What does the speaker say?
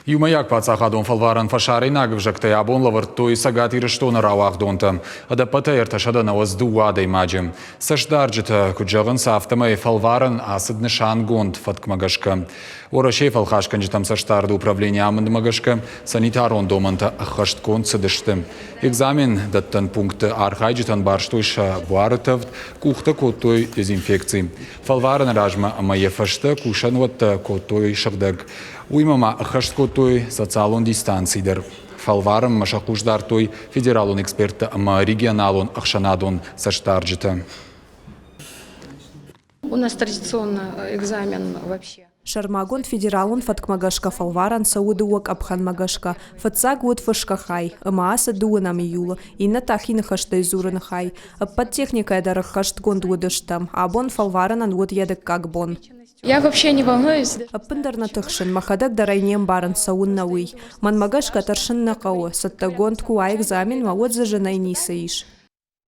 Иумӕйаг паддзахадон фӕлварӕн фӕсарӕйнаг ӕвзӕгтӕй абон лӕвӕрдтой Цӕгат Ирыстоны рауагъдонтӕ. Ӕдӕппӕтӕй 392 адӕймаджы. Цӕстдарджытӕ куыд зӕгъынц, афтӕмӕй фӕлварӕн ацыд нысангонд фӕткмӕ гӕсгӕ. Уӕрӕсейы фӕлхасгӕнджытӕм цӕстдарды управленийы амындмӕ гӕсгӕ санитарон домӕнтӕ ӕххӕстгонд цыдысты. Экзамен дӕттӕн пунктты архайджытӕн барстой сӕ буары тӕвд, къухтӕ кодтой дезинфекци. Фӕлварӕны размӕ ӕмӕ йӕ фӕстӕ кусӕнуӕттӕ кодтой сыгъдӕг. Уыимӕ ма ӕххӕст кодтой социалон дистанци дӕр. Фӕлварынмӕ сӕ хъус дардтой федералон эксперттӕ ӕмӕ регионалон ӕхсӕнадон цӕстдарджытӕ. У нас традиционно экзамен вообще. Сӕрмагонд федералон фӕткмӕ гӕсгӕ фӕлварӕн цӕуы дыууӕ къӕпхӕнмӕ гӕсгӕ. Фыццаг уыд фысгӕ хай, ӕмӕ ацыд дыууынӕм июлы, иннӕ та хи ныхӕстӕй дзурыны хай. Ӕппӕт техникӕйӕ дӕр ӕххӕстгонд уыдыстӕм. Абон фӕлварӕнӕн уыд йӕ дыккаг бон. Я вообще не волнуюсь. Ӕппындӕр нӕ тыхсын, мӕхӕдӕг дӕр ӕй не мбарын, цӕуыннӕ уый. Мӕнмӕ гӕсгӕ тӕрсын нӕ хъӕуы, цӕттӕгонд куы уа экзаменмӕ, уӕд дзы зынӕй ницы ис.